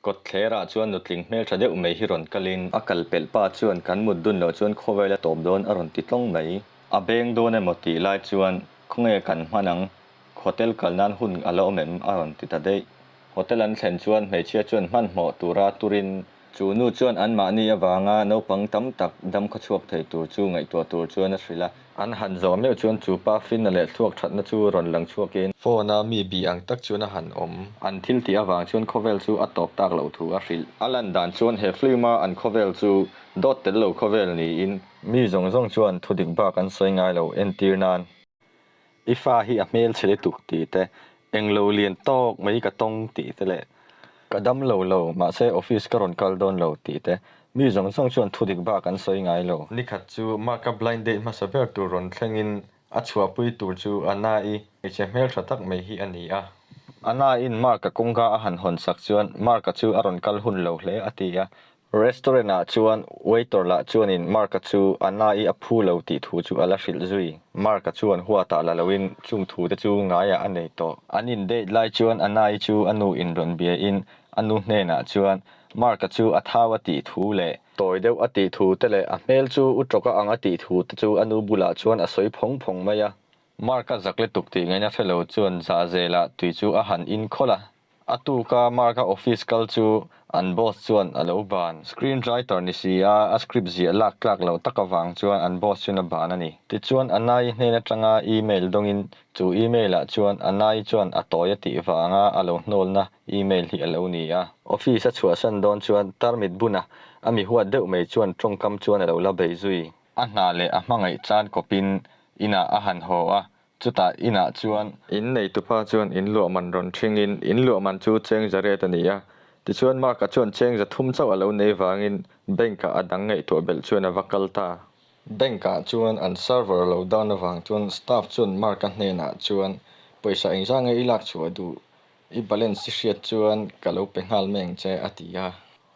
Kawtthlerah chuan nutling hmeltha deuh mai hi rawn kalin. A kal pelh pa chuan kan mut dun loh chuan khawvel a tawp dawn a rawn ti tlawng mai. A beng dawn emaw tih lai chuan khawnge kan hman ang, hotel kal nan hun a la awm em? a rawn ti ta daih. Hotel an thlen chuan hmeichhia chuan hmanhmawh tura turin chu nu chuan anmahni avanga naupang tam tak dam khawchhuak thei tur chu ngaihtuah tur chuan a hrilh a. An han zawh meuh chuan chu pa finna leh thluak thatna chu rawn lang chhuakin. Phone a mi bih ang tak chuan a han awm. An thil tih avang chuan khawvel chu a tawp tak loh thu a hrilh. A lan dan chuan he film a an khawvel chu dawt tel lo khawvel niin. Mi zawng zawng chuan thudik bak an sawi ngai lo entir nan. I fa hi a hmelchhe lutuk tih te, englo lian tawk mai ka tawng tih te leh ka dam lo lo mahse office ka rawn kal dawn lo tih te, mi zawng zawng chuan thudik bak an sawi ngai lo. Nikhat chu Mark-a blind date hmasa ber tur rawn thlengin a chhuahpui tur chu Anna-i hmeichhe hmeltha tak mai hi a ni a. Anna-in Mark-a kawngka a han hawn sak chuan Mark-a chu a rawn kal hun lo hle a ti a, Restaurant ah chuan waiter lah chuanin Mark-a chu a na-i a phu lo tih thu chu a la hrilh zui. Mark-a chuan huatah la loin chung thu te chu ngaiah a nei tawh. An in date lai chuan a na-i chu a nu in rawn bia in a nu hnenah chuan Mark-a chu a thau a tih thu leh tawi deuh a tih thu te leh a hmel chu u tawka ang a tih thu te chu a nu bulah chuan a sawi phawng phawng mai a. Mark-a zak lutuk tih ngaihna hre lo chuan zahzelah tui chu a han in khawlh a. A tuka Mark-a office kal chu an boss chuan a lo ban. Screen writer ni si a, a script ziah lak tlak loh tak avang chuan an boss chuan a ban a ni. Tichuan Anai hnen atanga email dawngin chu email ah chuan Anai chuan a tawi a tih vanga a lo hnawlna email hi a lo ni a. Office a chhuahsan dawn chuan tarmit buna a mi huat deuh mai chuan tawngkam chuan a lo la bei zui. A hna leh a hmangaih chan kawpin inah a han haw a, Chutah inah chuan. In neitupa chuan in luah man rawn ṭhingin in luah man chu cheng za ret a ni a. Tichuan Mark-a chuan cheng za thum chauh a lo nei vangin bank-ah a dang ngaihtuah belh chuan a va kal ta. Bank-ah chuan an server lo down avang chuan staff chuan Mark-a hnenah chuan pawisa engzah nge i lak chhuah duh? I balance i hriat chuan ka lo pe nghal mai ang che a ti a.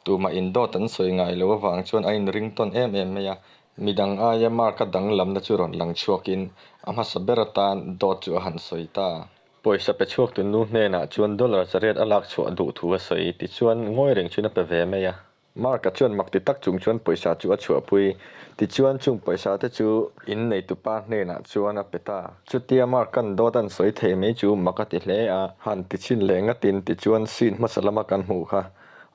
Tumah in dawt an sawi ngai lo avang chuan a inring tawn em em mai a, midang aia mark a danglamna chu rawn lang chhuakin a hmasa ber atan dawt chu a han sawi ta. Pawisa pe chhuak tu nu hnenah chuan dollar zariat a lak chhuah duh thu a sawi tichuan ngawi reng chuan a pe ve mai a. Mark-a chuan mak ti tak chung chuan pawisa chu a chhuahpui tichuan chung pawisa te chu in neitupa hnenah chuan a pe ta. Chutia Mark-a'n dawt an sawi thei mai chu mak a ti hle a. Han ti chhin leh ngatin tichuan scene hmasa lama kan hmuh kha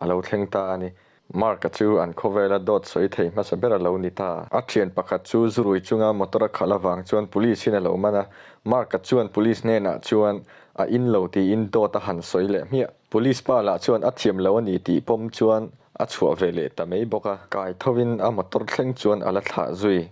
A lo thleng ta a ni. Mark-a chu an khawvela dawt sawi thei hmasa ber a lo ni ta. A thian pakhat chu zurui chunga motor a khalh avang chuan police in a lo man a. Mark-a chuan police hnenah chuan a in lo tiin dawt a han sawi leh hmiah. Police pa lah chuan a thiam lo a ni tih pawm chuan a chhuah ve leh ta mai bawk a. Kai thovin a motor thleng chuan a la thlah zui.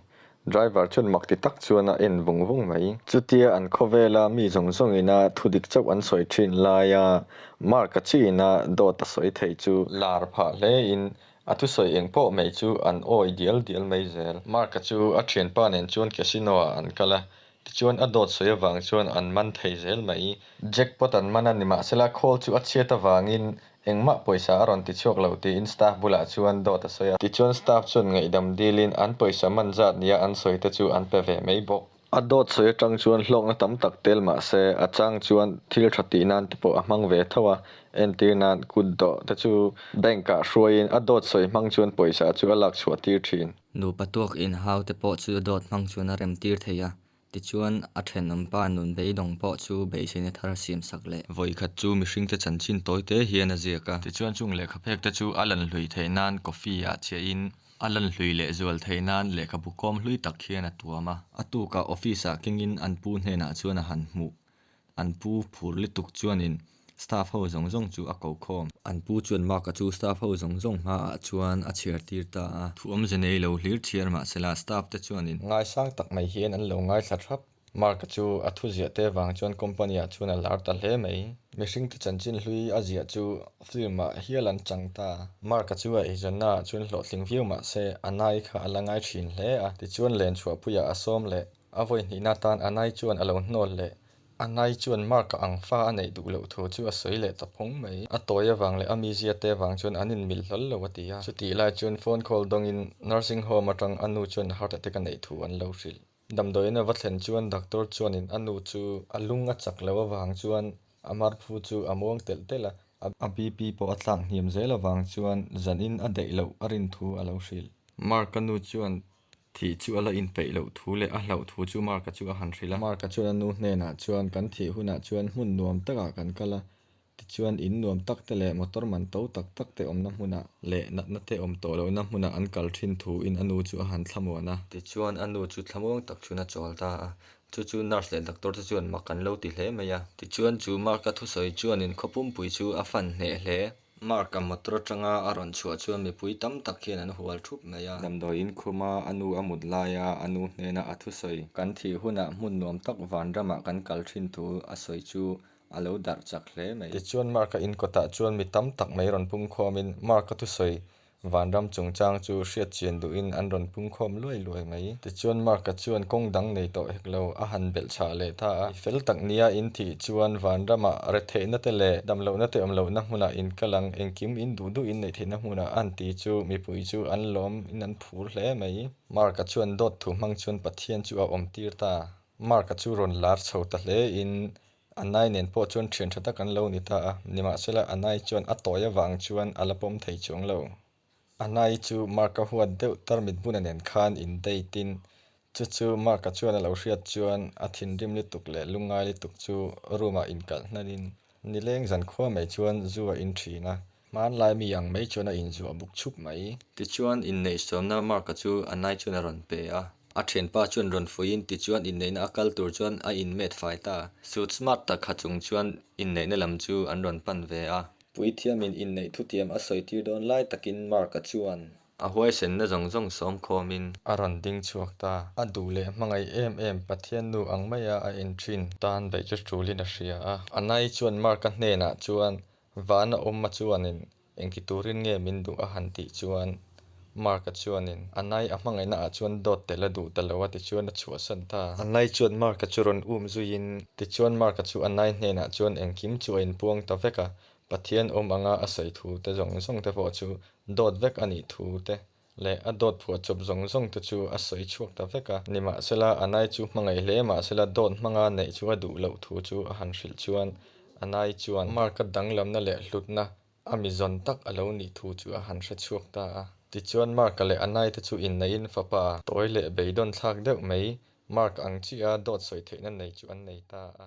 Driver chuan mak ti tak chuan a en vung vung mai. Chutia an khawvela mi zawng zawngina thudik chauh an sawi thin laia Mark-a chiina dawt a sawi thei chu lar phah hlein a thusawi eng pawh mai chu an awi dial dial mai zel. Mark-a chu a thianpa nen chuan casino-ah an kal a, tichuan a dawt sawi avang chuan an man thei zel mai. Jackpot an man a nimahsela khawl chu a chhiat avangin Engmah pawisa a rawn ti chhuak lo tiin staff bulah chuan dawt a sawi a. Tichuan staff chuan ngaihdam dilin an pawisa man zat nia an sawi te chu an pe ve mai bawk. A dawt sawi atang chuan hlawkna tam tak tel mah se a chang chuan thil tha tih nan te pawh a hmang ve tho a, entir nan kut dawh te chu bank ah hruaiin a dawt sawi hmang chuan pawisa chu a lak chhuah tir thin. Nupa tuak inhau te pawh chu dawt hmang chuan a rem tir thei a, Tichuan, a thenawmpa nun beidawng pawh chu beiseina thar a siam sak leh. Vawi khat chu mihringte chanchin tawi te hian a ziak a. Tichuan chung lehkhaphek te chu a lan hlui theih nan coffee ah chiahin a lan hlui leh zual theih nan lehkhabu kawm hlui tak hian a tuam a. A tukah office ah kengin an pu hnenah chuan a han hmuh. An pu phur lutuk chuanin staff ho zawng zawng chu a ko khawm. An pu chuan Mark-a chu staff ho zawng zawng hmaah chuan a chhiar tir ta a. Thu awmze nei lo hlir chhiar mahsela staff te chuanin. Ngaisang tak mai hian an lo ngaithla thap. Mark-a chu a thu ziah te vang chuan company ah chuan a lar ta hle mai. Mihring te chanchin hlui a ziah chu film ah hial an chang ta. Mark-a chu a eizawnna ah chuan hlawhtling viau mahse a nai kha a la ngai thin hle a. Tichuan len chhuahpuiah a sawm leh. A vawi hnihna tan Anai chuan a lo hnawl leh. Anai chuan Mark-a ang fa a neih duh loh thu chu a sawi leh ta phawng mai. A tawi avang leh a mizia te avang chuan an inmil hlawl lo a ti a. Chutih lai chuan phone call dawngin nursing home atang a nu chuan heart attack a neih thu an lo hrilh. Damdawiin a va thlen chuan doctor chuanin a nu chu a lung a chak loh avang chuan a marphu chu a muang telh telh a. A BP pawh a tlak hniam zel avang chuan zanin a daih loh a rin thu a lo hrilh. Mark-a nu chuan thih chu a la inpeih loh thu leh a hlauh thu chu Mark-a chu a han hrilh a. Mark-a chuan a nu hnenah chuan kan thih hunah chuan hmun nuam takah kan kal a, Tichuan, in nuam tak te leh motor man to tak tak te awmna hmunah leh natna te awm tawh lohna hmunah an kal thin thuin a nu chu a han thlamuan a. Tichuan, a nu chu thlamuang tak chuan a chawl ta a. Chu chu nurse leh doctor te chuan mak an lo ti hle mai a. Tichuan, chu Mark-a thusawi chuanin khaw pumpui chu a fan hneh hle. Mark-a motor atanga a rawn chhuah chuan mipui tam tak hian an hual thup mai a. Damdawiin khuma a nu a mut laia a nu hnena a thusawi. Kan thih hunah hmun nuam tak vanramah kan kal thin thu a sawi chu a lo darh chak hle mai. Tichuan Mark-a in kawtah chuan mi tam tak mai rawn pungkhawmin Mark-a thusawi vanram chungchang chu hriat chian duhin an rawn pungkhawm luai luai mai. Tichuan Mark-a chuan kawng dang nei tawh hek lo a han belh chhah leh ta a. Mi fel tak nia in thih chuan vanramah retheihna te leh damlohna te awm lohna hmunah in kal ang, engkim in duh duh in neih theihna hmunah a han ti chu mipui chu an lawm in an phur hle mai. Mark-a chuan dawt thu hmang chuan Pathian chu a awm tir ta. Mark-a chu rawn lar chho ta hle in Anai nen pawh chuan thian tha tak an lo ni ta a, nimahsela Anai chuan a tawi avang chuan a la pawm thei chuang lo. Anai chu Mark-a huat deuh tarmit buna nen khan in date in, chu chu Mark-a chuan a lo hriat chuan a thinrim lutuk leh lungngai lutuk chu room-ah inkalh hnan in nileng zan khua mai chuan zu a in thin a. Hmanlai mi ang mai chuan a inzuah buk chhup mai. Tichuan inneihsawmna Mark-a chu Anai chuan a rawn pe a. A thianpa chuan rawn fuiin tichuan inneihna a kal tur chuan a inmet fai ta. Suit smart tak ha chung chuan inneihna lam chu an rawn pan ve a. Puithiamin inneih thutiam a sawi tir dawn lai takin Mark-a chuan. A huaisenna zawng zawng sawm khawmin. A rawn ding chhuak ta. A duh leh hmangaih em em Pathian nu ang maia a en thin. Tan beih chu tulin a hria a. Anai chuan Mark-a hnenah chuan Vana awm a chuanin engti turin nge min duh a han tih chuan Mark-a chuanin a nai a hmangaihna ah chuan dawt tel a duh ta lo a tichuan a chhuahsan ta. A nai chuan Mark-a chu rawn um zuiin tichuan Mark-a chu a nai hnenah chuan engkim chu a inpuang ta vek a, Pathian awm anga a sawi thu te zawng zawng te pawh chu dawt vek a nih thu te leh a dawt phuahchawp zawng zawng te chu a sawi chhuak ta vek a. Nimahsela, Anai chu hmangaih hle mahsela dawt hmanga neih chu a duh loh thu chu a han hrilh chuan Anai chuan Mark-a danglamna leh hlutna a mi zawn tak a lo nih thu chu a han hre chhuak ta a. Tichuan Mark-a leh Anai te chu inneihin fapa tawi leh beidawn thlak deuh mai Mark ang chiah a dawt sawi theihna nei chu an nei ta a.